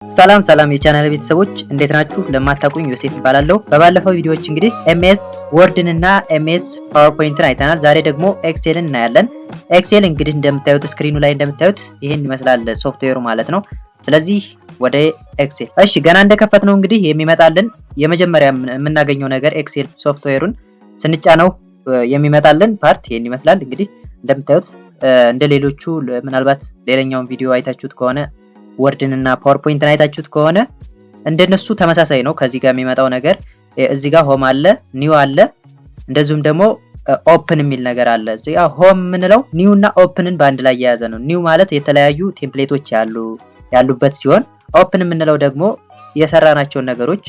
ሰላም ሰላም የቻናል ቤተሰቦች፣ እንዴት ናችሁ? ለማታውቁኝ ዮሴፍ እባላለሁ። በባለፈው ቪዲዮዎች እንግዲህ MS Word ን እና MS PowerPoint ን አይተናል። ዛሬ ደግሞ Excel ን እናያለን። Excel እንግዲህ እንደምታዩት፣ screen ኑ ላይ እንደምታዩት ይህን ይመስላል ሶፍትዌሩ ማለት ነው። ስለዚህ ወደ Excel። እሺ፣ ገና እንደከፈትነው እንግዲህ የሚመጣልን የመጀመሪያ የምናገኘው ነገር፣ Excel software ኡን ስንጫነው የሚመጣልን part ይህን ይመስላል። እንግዲህ እንደምታዩት እንደ ሌሎቹ፣ ምናልባት ሌላኛውን ቪዲዮ አይታችሁት ከሆነ፣ Word ን እና PowerPoint ን አይታችሁት ከሆነ እንደነሱ ተመሳሳይ ነው። ከዚህ ጋር የሚመጣው ነገር እዚህ ጋር home አለ፣ new አለ፣ እንደዚሁም ደግሞ open የሚል ነገር አለ። እዚህ ጋር home የምንለው new እና open ን በአንድ ላይ የያዘ ነው። New ማለት የተለያዩ template ኦች ያሉበት ሲሆን open የምንለው ደግሞ የሰራናቸውን ነገሮች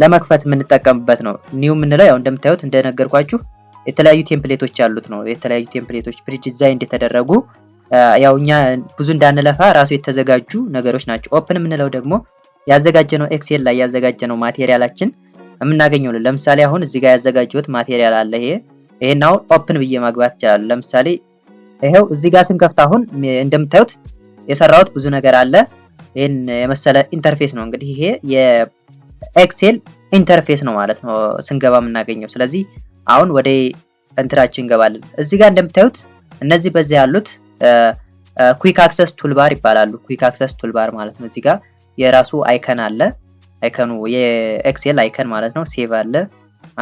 ለመክፈት የምንጠቀምበት ነው። New የምንለው ያው እንደምታዩት፣ እንደነገርኳችሁ የተለያዩ template ኦች ያሉት ነው። የተለያዩ template ኦች pre-design የተደረጉ፣ ያው እኛ ብዙ እንዳንለፋ ራሱ የተዘጋጁ ነገሮች ናቸው። Open የምንለው ደግሞ ያዘጋጀነው፣ Excel ላይ ያዘጋጀነው material ኣችን የምናገኘው ነው። ለምሳሌ አሁን እዚህ ጋር ያዘጋጀሁት material አለ። ይሄን አሁን open ብዬ ማግባት እችላለሁ። ለምሳሌ ይሄው እዚህ ጋር ስንከፍት አሁን እንደምታዩት የሰራሁት ብዙ ነገር አለ። ይሄን የመሰለ interface ነው። እንግዲህ ይሄ የ Excel interface ነው ማለት ነው ስንገባ የምናገኘው። ስለዚህ አሁን ወደ እንትናችን እንገባለን። እዚህ ጋር እንደምታዩት እነዚህ በዚህ ያሉት quick access toolbar ይባላሉ። Quick access toolbar ማለት ነው። እዚህ ጋር የራሱ icon አለ። Icon ኑ የ Excel icon ማለት ነው። Save አለ፣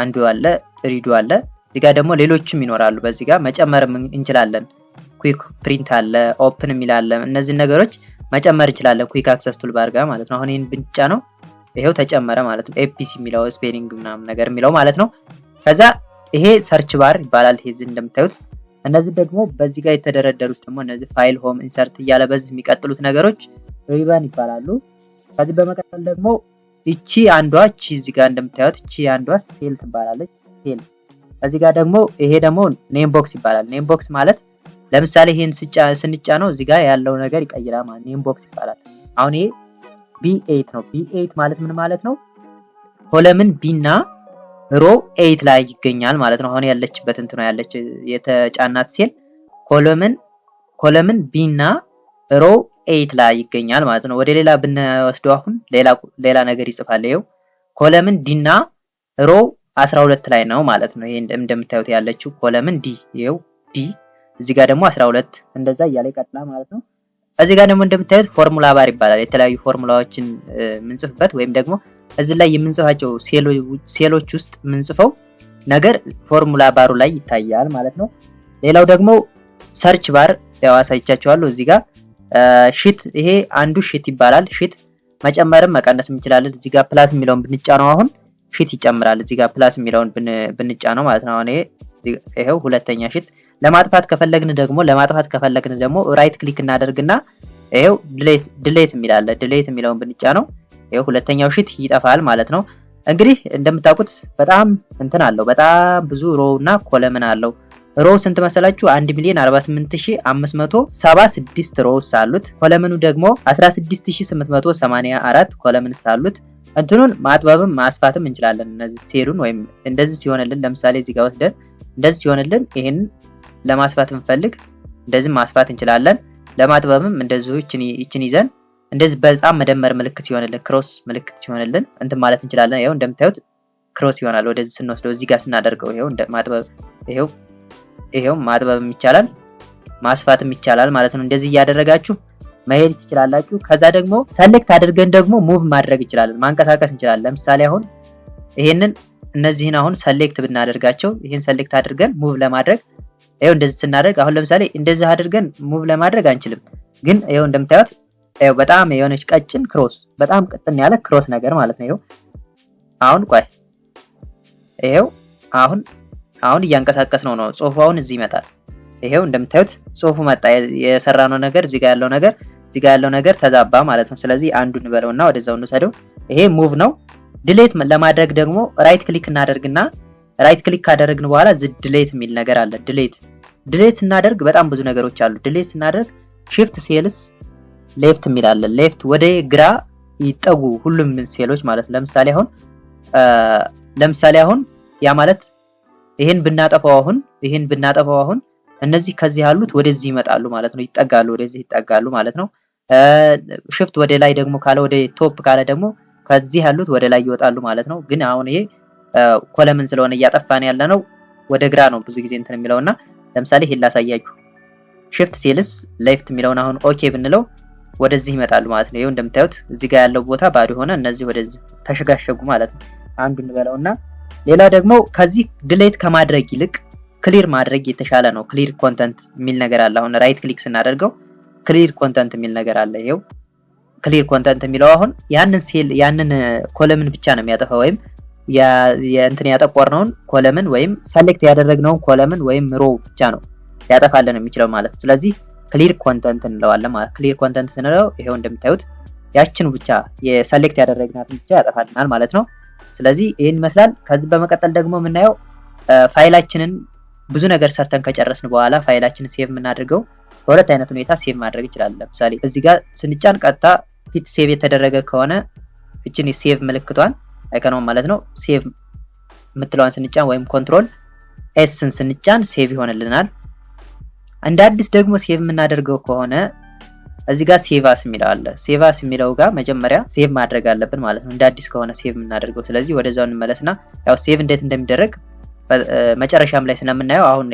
undo አለ፣ redo አለ። እዚህ ጋር ደግሞ ሌሎችም ይኖራሉ። በዚህ ጋር መጨመር እንችላለን። Quick print አለ፣ open የሚል አለ። እነዚህን ነገሮች መጨመር እንችላለን quick access toolbar ጋር ማለት ነው። አሁን ይህን ብንጫነው ይሄው ተጨመረ ማለት ነው። ABC የሚለው spelling ምናምን ነገር የሚለው ማለት ነው። ከዛ ይሄ search bar ይባላል። ይሄ እንደምታዩት እነዚህ ደግሞ በዚህ ጋር የተደረደሩት ደግሞ እነዚህ file፣ home፣ insert እያለ በዚህ የሚቀጥሉት ነገሮች ሪበን ይባላሉ። ከዚህ በመቀጠል ደግሞ እቺ አንዷ፣ እቺ እዚህ ጋር እንደምታዩት እቺ አንዷ ሴል ትባላለች። ሴል። እዚህ ጋር ደግሞ ይሄ ደግሞ name box ይባላል። Name box ማለት ለምሳሌ ይሄን ስንጫነው እዚህ ጋር ያለው ነገር ይቀይራል ማለት name box ይባላል። አሁን ይሄ B8 ነው። B8 ማለት ምን ማለት ነው? Column B እና row 8 ላይ ይገኛል ማለት ነው። አሁን ያለችበት እንትኗ ያለች የተጫናት cell column B እና row 8 ላይ ይገኛል ማለት ነው። ወደ ሌላ ብንወስደው አሁን ሌላ ሌላ ነገር ይጽፋል። ይኸው column D እና row 12 ላይ ነው ማለት ነው። ይሄ እንደምታዩት ያለችው column D፣ ይኸው D፣ እዚህ ጋር ደግሞ 12፣ እንደዛ እያለ ይቀጥላል ማለት ነው። እዚህ ጋር ደግሞ እንደምታዩት formula bar ይባላል። የተለያዩ ፎርሙላዎችን የምንጽፍበት ወይም ደግሞ እዚህ ላይ የምንጽፋቸው ሴሎች ውስጥ የምንጽፈው ነገር formula bar ኡ ላይ ይታያል ማለት ነው። ሌላው ደግሞ search bar ያው አሳይቻችኋለሁ። እዚህ ጋር sheet፣ ይሄ አንዱ sheet ይባላል። Sheet መጨመርም መቀነስም እንችላለን። እዚህ ጋር plus የሚለውን ብንጫነው አሁን sheet ይጨምራል። እዚህ ጋር plus የሚለውን ብንጫነው ማለት ነው። አሁን ይሄ ይሄው ሁለተኛ sheet። ለማጥፋት ከፈለግን ደግሞ right click እናደርግና ይሄው delete የሚል አለ። Delete የሚለውን ብንጫነው ይሄው ሁለተኛው sheet ይጠፋል ማለት ነው። እንግዲህ እንደምታውቁት በጣም እንትን አለው፣ በጣም ብዙ row እና column አለው። Row ስንት መሰላችሁ? 1 ሚሊዮን 48576 rows አሉት። Column ኑ ደግሞ 16884 columns አሉት። እንትኑን ማጥበብም ማስፋትም እንችላለን። እነዚህ ሴሉን ወይም እንደዚህ ሲሆንልን፣ ለምሳሌ እዚህ ጋር ወስደን እንደዚህ ሲሆንልን ይሄን ለማስፋት ብንፈልግ እንደዚህ ማስፋት እንችላለን። ለማጥበብም እንደዚሁ ይችን ይዘን እንደዚህ በጣም መደመር ምልክት ሲሆንልን፣ cross ምልክት ሲሆንልን እንትን ማለት እንችላለን። ይኸው እንደምታዩት cross ይሆናል ወደዚህ ስንወስደው፣ እዚህ ጋር ስናደርገው ይኸው እንደ ማጥበብ፣ ይኸው ማጥበብም ይቻላል፣ ማስፋትም ይቻላል ማለት ነው። እንደዚህ እያደረጋችሁ መሄድ ትችላላችሁ። ከዛ ደግሞ select አድርገን ደግሞ move ማድረግ እንችላለን፣ ማንቀሳቀስ እንችላለን። ለምሳሌ አሁን ይሄንን እነዚህን አሁን select ብናደርጋቸው፣ ይሄን select አድርገን move ለማድረግ ይኸው እንደዚህ ስናደርግ፣ አሁን ለምሳሌ እንደዚህ አድርገን move ለማድረግ አንችልም። ግን ይኸው እንደምታዩት ይኸው በጣም የሆነች ቀጭን cross፣ በጣም ቅጥን ያለ cross ነገር ማለት ነው። ይኸው አሁን ቆይ፣ ይኸው አሁን እያንቀሳቀስነው ነው። ጽሁፉ አሁን እዚህ ይመጣል። ይሄው እንደምታዩት ጽሁፉ መጣ። የሰራነው ነገር እዚህ ጋር ያለው ነገር ተዛባ ማለት ነው። ስለዚህ undo እንበለውና ወደዛው እንውሰደው። ይሄ move ነው። Delete ለማድረግ ደግሞ right click እናደርግና right click ካደረግን በኋላ እዚህ delete የሚል ነገር አለ። Delete ስናደርግ በጣም ብዙ ነገሮች አሉ። Delete ስናደርግ shift cells left የሚል አለ። Left ወደ ግራ ይጠጉ ሁሉም ሴሎች ማለት ነው። ለምሳሌ አሁን ያ ማለት ይሄን ብናጠፋው አሁን እነዚህ ከዚህ ያሉት ወደዚህ ይመጣሉ ማለት ነው። ይጠጋሉ፣ ወደዚህ ይጠጋሉ ማለት ነው። Shift ወደ ላይ ደግሞ ካለ፣ ወደ top ካለ ደግሞ ከዚህ ያሉት ወደ ላይ ይወጣሉ ማለት ነው። ግን አሁን ይሄ column ስለሆነ እያጠፋን ያለ ነው፣ ወደ ግራ ነው ብዙ ጊዜ እንትን የሚለውና ለምሳሌ ይሄን ላሳያችሁ። Shift cells left የሚለውን አሁን okay ብንለው ወደዚህ ይመጣሉ ማለት ነው። ይኸው እንደምታዩት እዚህ ጋር ያለው ቦታ ባዶ ሆነ፣ እነዚህ ወደዚህ ተሸጋሸጉ ማለት ነው። አንዱ እንበለውና ሌላ ደግሞ ከዚህ delete ከማድረግ ይልቅ clear ማድረግ የተሻለ ነው። Clear content የሚል ነገር አለ። አሁን right click ስናደርገው clear content የሚል ነገር አለ። ይኸው clear content የሚለው አሁን ያንን ሴል፣ ያንን column ብቻ ነው የሚያጠፋው፣ ወይም የእንትን ያጠቆርነውን column ወይም select ያደረግነውን column ወይም row ብቻ ነው ሊያጠፋልን የሚችለው ማለት ነው። ስለዚህ clear content እንለዋለን ማለት። Clear content ስንለው ይሄው እንደምታዩት ያችን ብቻ፣ የ select ያደረግናትን ብቻ ያጠፋልናል ማለት ነው። ስለዚህ ይህን ይመስላል። ከዚህ በመቀጠል ደግሞ የምናየው ፋይላችንን ብዙ ነገር ሰርተን ከጨረስን በኋላ ፋይላችንን save የምናደርገው በሁለት አይነት ሁኔታ save ማድረግ እንችላለን። ለምሳሌ እዚህ ጋር ስንጫን ቀጥታ ፊት save የተደረገ ከሆነ እችን የ save ምልክቷን፣ icon ኗን ማለት ነው፣ save የምትለዋን ስንጫን ወይም Control S ን ስንጫን save ይሆንልናል። እንደ አዲስ ደግሞ save የምናደርገው ከሆነ እዚህ ጋር save as የሚለው አለ። Save as የሚለው ጋር መጀመሪያ save ማድረግ አለብን ማለት ነው፣ እንደ አዲስ ከሆነ save የምናደርገው። ስለዚህ ወደዛው እንመለስና ያው save እንዴት እንደሚደረግ መጨረሻም ላይ ስለምናየው አሁን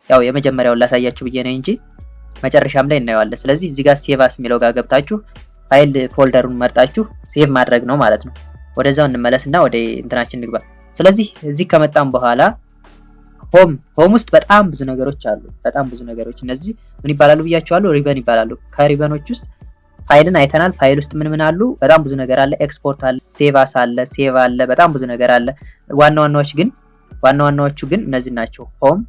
ያው የመጀመሪያውን ላሳያችሁ ብዬ ነው እንጂ መጨረሻም ላይ እናየዋለን። ስለዚህ እዚህ ጋር save as የሚለው ጋር ገብታችሁ file folder ኡን መርጣችሁ save ማድረግ ነው ማለት ነው። ወደዛው እንመለስና ወደ እንትናችን እንግባ። ስለዚህ እዚህ ከመጣን በኋላ home ውስጥ በጣም ብዙ ነገሮች አሉ። በጣም ብዙ ነገሮች። እነዚህ ምን ይባላሉ ብያችኋለሁ? ሪበን ይባላሉ። ከሪበኖች ውስጥ ፋይልን አይተናል። ፋይል ውስጥ ምን ምን አሉ? በጣም ብዙ ነገር አለ። ኤክስፖርት አለ፣ save as አለ፣ save አለ፣ በጣም ብዙ ነገር አለ። ዋና ዋናዎቹ ግን እነዚህ ናቸው። Home፣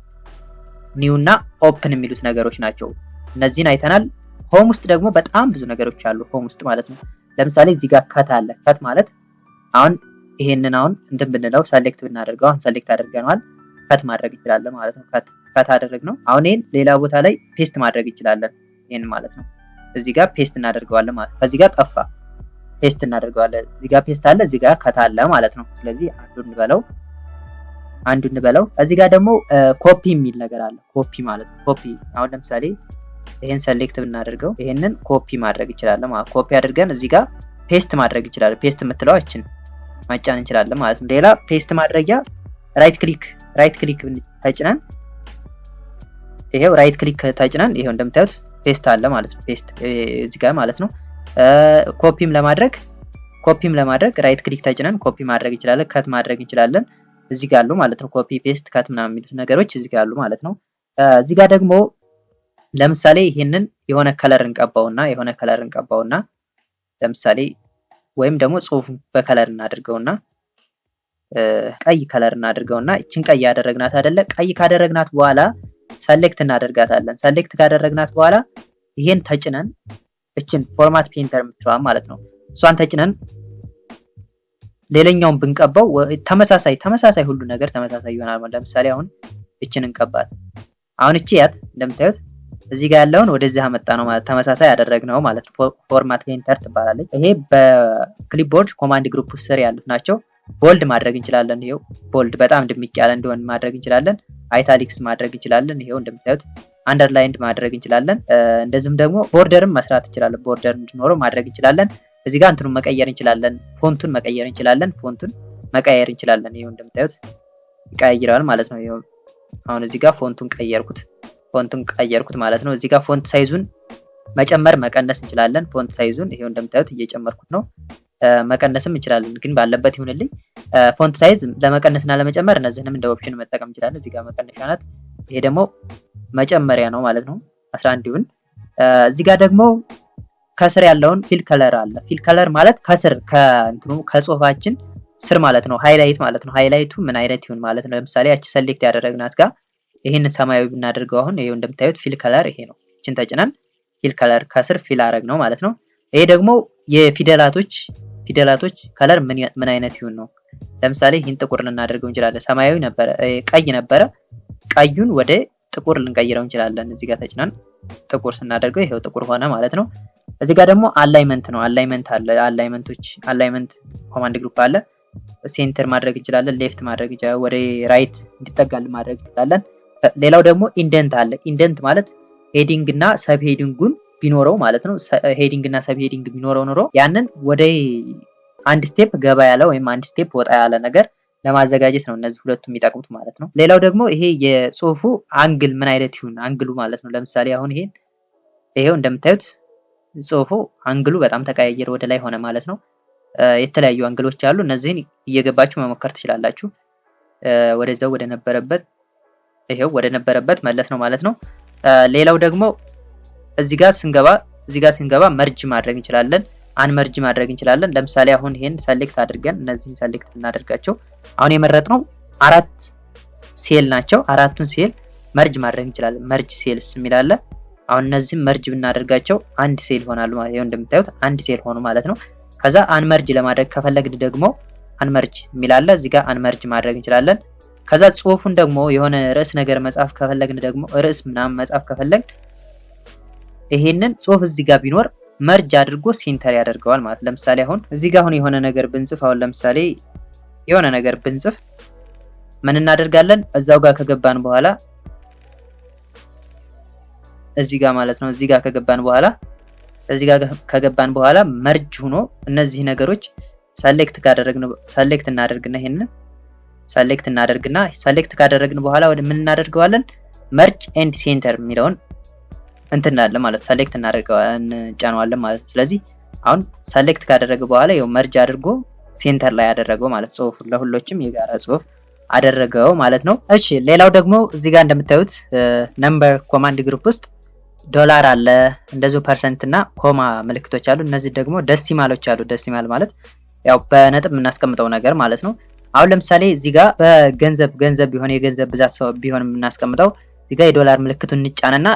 new እና open የሚሉት ነገሮች ናቸው። እነዚህን አይተናል። Home ውስጥ ደግሞ በጣም ብዙ ነገሮች አሉ። Home ውስጥ ማለት ነው። ለምሳሌ እዚህ ጋር cut አለ። Cut ማለት አሁን ይሄንን አሁን እንትን ብንለው፣ select ብናደርገው፣ አሁን select አድርገነዋል፣ cut ማድረግ እንችላለን ማለት ነው። Cut አደረግነው። አሁን ይሄን ሌላ ቦታ ላይ paste ማድረግ እንችላለን። ይሄን ማለት ነው። እዚህ ጋር paste እናደርገዋለን ማለት ነው። ከዚህ ጋር ጠፋ፣ paste እናደርገዋለን። እዚህ ጋር paste አለ፣ እዚህ ጋር cut አለ ማለት ነው። ስለዚህ undo እንበለው፣ undo እንበለው። እዚህ ጋር ደግሞ ኮፒ የሚል ነገር አለ። ኮፒ ማለት ነው። ኮፒ አሁን ለምሳሌ ይሄን select ብናደርገው ይሄንን ኮፒ ማድረግ እንችላለን ማለት። ኮፒ አድርገን እዚህ ጋር paste ማድረግ እንችላለን። Paste የምትለዋ እችን መጫን እንችላለን ማለት ነው። ሌላ paste ማድረጊያ right click ተጭነን፣ ይሄው right click ተጭነን ይሄው እንደምታዩት paste አለ ማለት ነው። Paste እዚህ ጋር ማለት ነው። ኮፒም ለማድረግ right click ተጭነን ኮፒ ማድረግ እንችላለን። Cut ማድረግ እንችላለን። እዚህ ጋር አሉ ማለት ነው። Copy፣ paste፣ cut ምናምን የሚሉት ነገሮች እዚህ ጋር አሉ ማለት ነው። እዚህ ጋር ደግሞ ለምሳሌ ይሄንን የሆነ color እንቀባውና ለምሳሌ ወይም ደግሞ ጽሁፉን በ color እናድርገውና፣ ቀይ color እናድርገውና እችን ቀይ ያደረግናት አይደለ? ቀይ ካደረግናት በኋላ select እናደርጋታለን። Select ካደረግናት በኋላ ይሄን ተጭነን እችን format painter የምትለዋን ማለት ነው። እሷን ተጭነን ሌላኛውን ብንቀባው ተመሳሳይ ተመሳሳይ ሁሉ ነገር ተመሳሳይ ይሆናል። ለምሳሌ አሁን እችን እንቀባት። አሁን እቺ ያት እንደምታዩት እዚህ ጋር ያለውን ወደዚህ አመጣነው ማለት፣ ተመሳሳይ ያደረግነው ማለት ነው። Format painter ትባላለች። ይሄ በ clipboard command group ስር ያሉት ናቸው። Bold ማድረግ እንችላለን። ይሄው bold በጣም ድምቅ ያለ እንዲሆን ማድረግ እንችላለን። Italics ማድረግ እንችላለን። ይሄው እንደምታዩት underlined ማድረግ እንችላለን። እንደዚሁም ደግሞ border ም መስራት እንችላለን። Border እንዲኖረው ማድረግ እንችላለን። እዚህ ጋር እንትኑን መቀየር እንችላለን። Font ኡን መቀየር እንችላለን። Font ኡን መቀየር እንችላለን። ይሄው እንደምታዩት ይቀያይረዋል ማለት ነው። ይሄው አሁን እዚህ ጋር font ኡን ቀየርኩት፣ font ኡን ቀየርኩት ማለት ነው። እዚህ ጋር font size ኡን መጨመር መቀነስ እንችላለን። Font size ኡን ይሄው እንደምታዩት እየጨመርኩት ነው። መቀነስም እንችላለን፣ ግን ባለበት ይሁንልኝ። Font size ለመቀነስና ለመጨመር እነዚህንም እንደ option መጠቀም እንችላለን። እዚህ ጋር መቀነሻ ናት። ይሄ ደግሞ መጨመሪያ ነው ማለት ነው። 11 ይሁን። እዚህ ጋር ደግሞ ከስር ያለውን fill color አለ። Fill color ማለት ከስር ከእንትኑ ከጽሁፋችን ስር ማለት ነው። Highlight ማለት ነው። Highlight ኡ ምን አይነት ይሁን ማለት ነው። ለምሳሌ ያቺ select ያደረግናት ጋር ይህንን ሰማያዊ ብናደርገው አሁን ይሄው እንደምታዩት fill color ይሄ ነው። እችን ተጭነን fill color ከስር fill አረግነው ማለት ነው። ይሄ ደግሞ የፊደላቶች ፊደላቶች color ምን አይነት ይሁን ነው። ለምሳሌ ይህን ጥቁር ልናደርገው እንችላለን። ሰማያዊ ነበረ፣ ቀይ ነበረ። ቀዩን ወደ ጥቁር ልንቀይረው እንችላለን። እዚህ ጋር ተጭነን ጥቁር ስናደርገው ይሄው ጥቁር ሆነ ማለት ነው። እዚህ ጋር ደግሞ alignment ነው። Alignment አለ። Alignment ኦች፣ alignment command group አለ። Center ማድረግ እንችላለን። Left ማድረግ እንችላለን። ወደ right እንዲጠጋልን ማድረግ እንችላለን። ሌላው ደግሞ indent አለ። Indent ማለት heading እና sub heading ኡን ቢኖረው ማለት ነው፣ heading እና sub heading ቢኖረው ኑሮ ያንን ወደ አንድ step ገባ ያለ ወይም አንድ step ወጣ ያለ ነገር ለማዘጋጀት ነው እነዚህ ሁለቱ የሚጠቅሙት ማለት ነው። ሌላው ደግሞ ይሄ የጽሁፉ angle ምን አይነት ይሁን angle ኡ ማለት ነው። ለምሳሌ አሁን ይሄን ይሄው እንደምታዩት ጽሁፉ angle ኡ በጣም ተቀያየረ፣ ወደ ላይ ሆነ ማለት ነው። የተለያዩ angle ኦች አሉ። እነዚህን እየገባችሁ መሞከር ትችላላችሁ። ወደዛው ወደ ነበረበት፣ ይሄው ወደ ነበረበት መለስ ነው ማለት ነው። ሌላው ደግሞ እዚህ ጋር ስንገባ merge ማድረግ እንችላለን፣ unmerge ማድረግ እንችላለን። ለምሳሌ አሁን ይሄን select አድርገን እነዚህን select ብናደርጋቸው አሁን የመረጥነው አራት ሴል ናቸው። አራቱን cell merge ማድረግ እንችላለን። Merge cells የሚል አለ። አሁን እነዚህም merge ብናደርጋቸው አንድ ሴል ይሆናሉ ማለት ነው። እንደምታዩት አንድ ሴል ሆኑ ማለት ነው። ከዛ unmerge ለማድረግ ከፈለግን ደግሞ unmerge የሚል አለ። እዚህ ጋር unmerge ማድረግ እንችላለን። ከዛ ጽሁፉን ደግሞ የሆነ ርዕስ ነገር መጻፍ ከፈለግን ደግሞ፣ ርዕስ ምናምን መጻፍ ከፈለግን ይሄንን ጽሁፍ እዚህ ጋር ቢኖር merge አድርጎ center ያደርገዋል ማለት። ለምሳሌ አሁን እዚህ ጋር አሁን የሆነ ነገር ብንጽፍ፣ አሁን ለምሳሌ የሆነ ነገር ብንጽፍ ምን እናደርጋለን? እዛው ጋር ከገባን በኋላ እዚህ ጋር ማለት ነው። እዚህ ጋር ከገባን በኋላ merge ሆኖ እነዚህ ነገሮች select ካደረግን፣ select እናደርግና፣ ይሄንን select እናደርግና፣ select ካደረግን በኋላ ወደ ምን እናደርገዋለን? Merge and center የሚለውን እንትን እናለን ማለት select እናደርገዋለን፣ እንጫነዋለን ማለት ነው። ስለዚህ አሁን select ካደረገ በኋላ ይኸው merge አድርጎ center ላይ ያደረገው ማለት ጽሁፍ ለሁሎችም የጋራ ጽሁፍ አደረገው ማለት ነው። እሺ፣ ሌላው ደግሞ እዚህ ጋር እንደምታዩት number command group ውስጥ ዶላር አለ፣ እንደዚሁ percent እና comma ምልክቶች አሉ። እነዚህ ደግሞ decimal ኦች አሉ። Decimal ማለት ያው በነጥብ የምናስቀምጠው ነገር ማለት ነው። አሁን ለምሳሌ እዚህ ጋር በገንዘብ ገንዘብ ቢሆን፣ የገንዘብ ብዛት ሰው ቢሆን የምናስቀምጠው እዚህ ጋር የዶላር ምልክቱን እንጫንና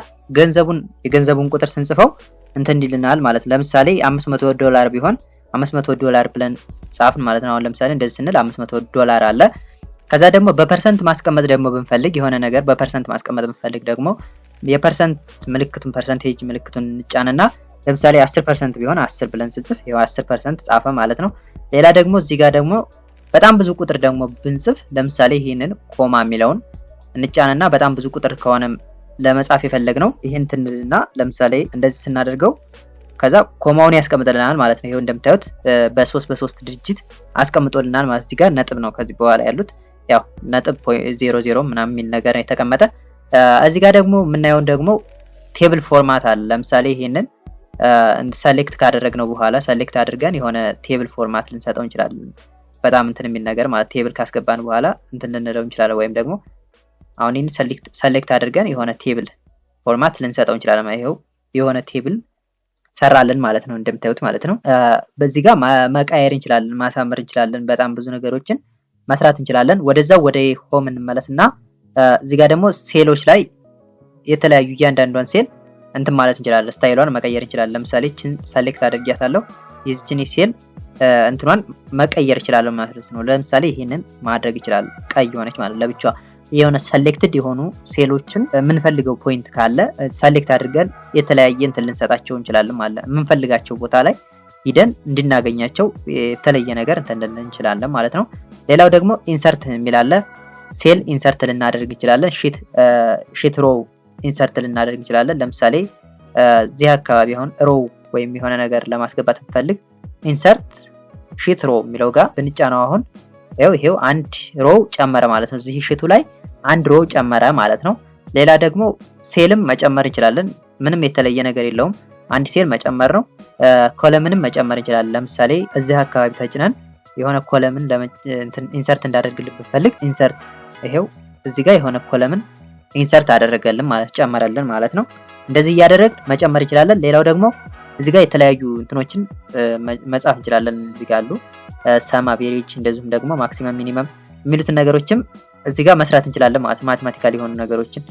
የገንዘቡን ቁጥር ስንጽፈው እንትን ይልናል ማለት ነው። ለምሳሌ 500 ዶላር ቢሆን 500 ዶላር ብለን ጻፍን ማለት ነው። አሁን ለምሳሌ እንደዚህ ስንል 500 ዶላር አለ። ከዛ ደግሞ በ percent ማስቀመጥ ደግሞ ብንፈልግ፣ የሆነ ነገር በ percent ማስቀመጥ ብንፈልግ ደግሞ የ percent ምልክቱን፣ percentage ምልክቱን እንጫንና ለምሳሌ 10% ቢሆን 10 ብለን ስንጽፍ ይኸው 10% ጻፈ ማለት ነው። ሌላ ደግሞ እዚህ ጋር ደግሞ በጣም ብዙ ቁጥር ደግሞ ብንጽፍ ለምሳሌ ይህንን comma የሚለውን እንጫንና በጣም ብዙ ቁጥር ከሆነ ለመጻፍ የፈለግነው ይህን ትንልና ለምሳሌ እንደዚህ ስናደርገው ከዛ comma ውን ያስቀምጥልናል ማለት ነው። ይሄው እንደምታዩት በሶስት በሶስት digit አስቀምጦልናል ማለት። እዚህ ጋር ነጥብ ነው። ከዚህ በኋላ ያሉት ያው ነጥብ 00 ምናምን የሚል ነገር ነው የተቀመጠ። እዚህ ጋር ደግሞ የምናየውን ደግሞ table format አለ። ለምሳሌ ይሄንን select ካደረግነው በኋላ select አድርገን የሆነ table format ልንሰጠው እንችላለን። በጣም እንትን የሚል ነገር ማለት table ካስገባን በኋላ እንትን ልንለው እንችላለን። ወይም ደግሞ አሁን ይህን select አድርገን የሆነ table format ልንሰጠው እንችላለን። ይኸው የሆነ table ሰራልን ማለት ነው፣ እንደምታዩት ማለት ነው። በዚህ ጋር መቀየር እንችላለን፣ ማሳመር እንችላለን። በጣም ብዙ ነገሮችን መስራት እንችላለን። ወደዛው ወደ home እንመለስና እዚህ ጋር ደግሞ ሴሎች ላይ የተለያዩ እያንዳንዷን ሴል እንትን ማለት እንችላለን፣ style ኧን መቀየር እንችላለን። ለምሳሌ ይችን select አድርጊያታለሁ። የዚችን ሴል እንትኗን መቀየር እችላለሁ ማለት ነው። ለምሳሌ ይህንን ማድረግ ይችላል። ቀይ የሆነች ማለት ለብቻዋ። የሆነ selected የሆኑ ሴሎችን የምንፈልገው point ካለ select አድርገን የተለያየ እንትን ልንሰጣቸው እንችላለን ማለት የምንፈልጋቸው ቦታ ላይ ሂደን እንድናገኛቸው የተለየ ነገር እንትን ልንል እንችላለን ማለት ነው። ሌላው ደግሞ insert የሚል አለ። Cell insert ልናደርግ እንችላለን። Sheet row insert ልናደርግ እንችላለን። ለምሳሌ እዚህ አካባቢ አሁን row ወይም የሆነ ነገር ለማስገባት ብንፈልግ insert sheet row የሚለው ጋር ብንጫነው አሁን ይኸው አንድ row ጨመረ ማለት ነው። እዚህ sheet ኡ ላይ አንድ row ጨመረ ማለት ነው። ሌላ ደግሞ ሴልም መጨመር እንችላለን። ምንም የተለየ ነገር የለውም። አንድ ሴል መጨመር ነው። Column ንም መጨመር እንችላለን። ለምሳሌ እዚህ አካባቢ ተጭነን የሆነ column insert እንዳደርግልን ብንፈልግ insert፣ ይሄው እዚህ ጋር የሆነ column insert አደረገልን ማለት ጨመረልን ማለት ነው። እንደዚህ እያደረግን መጨመር እንችላለን። ሌላው ደግሞ እዚህ ጋር የተለያዩ እንትኖችን መጻፍ እንችላለን። እዚህ ጋር አሉ sum፣ average እንደዚሁም ደግሞ maximum፣ minimum የሚሉትን ነገሮችም እዚህ ጋር መስራት እንችላለን ማለት mathematical የሆኑ ነገሮችን።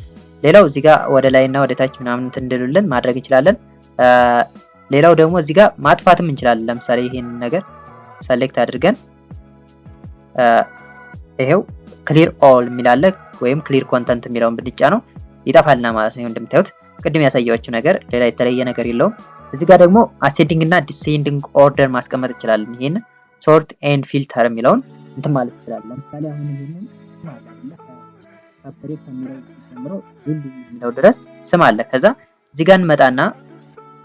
ሌላው እዚህ ጋር ወደ ላይ እና ወደ ታች ምናምን እንትን እንድሉልን ማድረግ እንችላለን። ሌላው ደግሞ እዚህ ጋር ማጥፋትም እንችላለን። ለምሳሌ ይሄንን ነገር select አድርገን ይሄው clear all የሚል አለ ወይም clear content የሚለውን ብንጫነው ይጠፋልና ማለት ነው። እንደምታዩት ቅድም ያሳየኋችሁ ነገር ሌላ የተለየ ነገር የለውም። እዚህ ጋር ደግሞ ascending እና descending order ማስቀመጥ እንችላለን። ይሄን sort and filter የሚለውን እንትን ማለት እንችላለን። ለምሳሌ አሁን ይሄንን ስም አለ አይደለ? ከፕሬ ከሚለው ጀምሮ የሚለው ድረስ ስም አለ። ከዛ እዚህ ጋር እንመጣና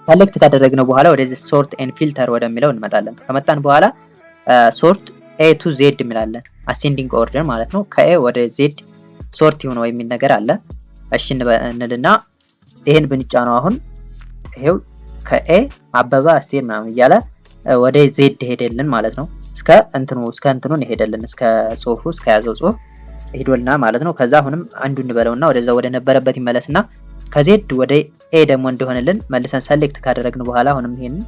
Select ካደረግነው በኋላ ወደዚህ sort and filter ወደሚለው እንመጣለን። ከመጣን በኋላ sort A to Z የሚላለን፣ ascending order ማለት ነው። ከ A ወደ Z sort ይሁን የሚል ነገር አለ። እሺ እንልና ይሄን ብንጫነው አሁን ይሄው ከ A አበበ፣ አስቴር ምናምን እያለ ወደ Z ሄደልን ማለት ነው። እስከ እንትኑን ሄደልን፣ እስከ ጽሁፉ፣ እስከ ያዘው ጽሁፍ ሄዶልና ማለት ነው። ከዛ አሁንም undo እንበለውና ወደዛ ወደ ነበረበት ይመለስና ከ Z ወደ A ደግሞ እንደሆነልን መልሰን select ካደረግን በኋላ አሁንም ይሄንን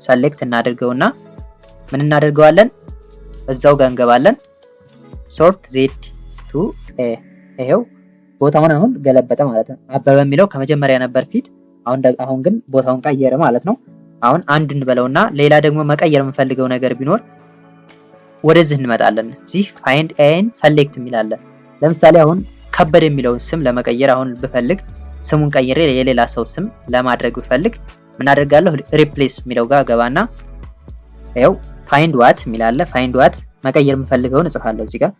select እናደርገውና ምን እናደርገዋለን? እዛው ጋር እንገባለን። Sort Z to A። ይሄው ቦታውን አሁን ገለበጠ ማለት ነው። አበበ የሚለው ከመጀመሪያ ነበር ፊት፣ አሁን ግን ቦታውን ቀየረ ማለት ነው። አሁን undo እንበለውና ሌላ ደግሞ መቀየር የምንፈልገው ነገር ቢኖር ወደዚህ እንመጣለን። እዚህ find and select የሚል አለ። ለምሳሌ አሁን ከበደ የሚለውን ስም ለመቀየር አሁን ብፈልግ፣ ስሙን ቀይሬ የሌላ ሰው ስም ለማድረግ ብፈልግ ምን አደርጋለሁ? Replace የሚለው ጋር ገባና ይኸው find what የሚል አለ። Find what መቀየር የምፈልገውን እጽፋለሁ። እዚህ ጋር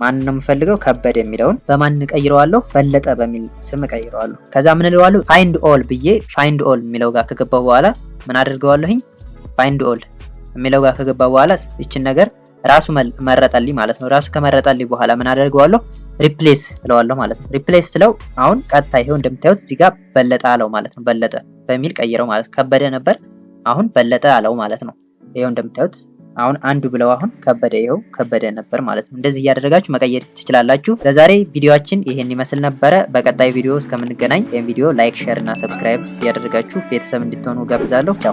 ማን ነው የምፈልገው? ከበደ የሚለውን በማን እቀይረዋለሁ? በለጠ በሚል ስም እቀይረዋለሁ። ከዛ ምን እለዋለሁ? Find all ብዬ find all የሚለው ጋር ከገባሁ በኋላ ምን አደርገዋለሁኝ? Find all የሚለው ጋር ከገባሁ በኋላ ይችን ነገር ራሱ መረጠልኝ ማለት ነው። ራሱ ከመረጠልኝ በኋላ ምን አደርገዋለሁ? Replace እለዋለሁ ማለት ነው። Replace ስለው አሁን ቀጥታ ይሄው እንደምታዩት እዚህ ጋር በለጠ አለው ማለት ነው። በለጠ በሚል ቀይረው ማለት ነው። ከበደ ነበር፣ አሁን በለጠ አለው ማለት ነው። ይሄው እንደምታዩት አሁን undo ብለው አሁን ከበደ፣ ይኸው ከበደ ነበር ማለት ነው። እንደዚህ እያደረጋችሁ መቀየር ትችላላችሁ። ለዛሬ ቪዲዮአችን ይሄን ይመስል ነበረ። በቀጣይ ቪዲዮ እስከምንገናኝ ይህን ቪዲዮ like፣ share እና subscribe እያደረጋችሁ ቤተሰብ እንድትሆኑ ጋብዛለሁ። ቻው።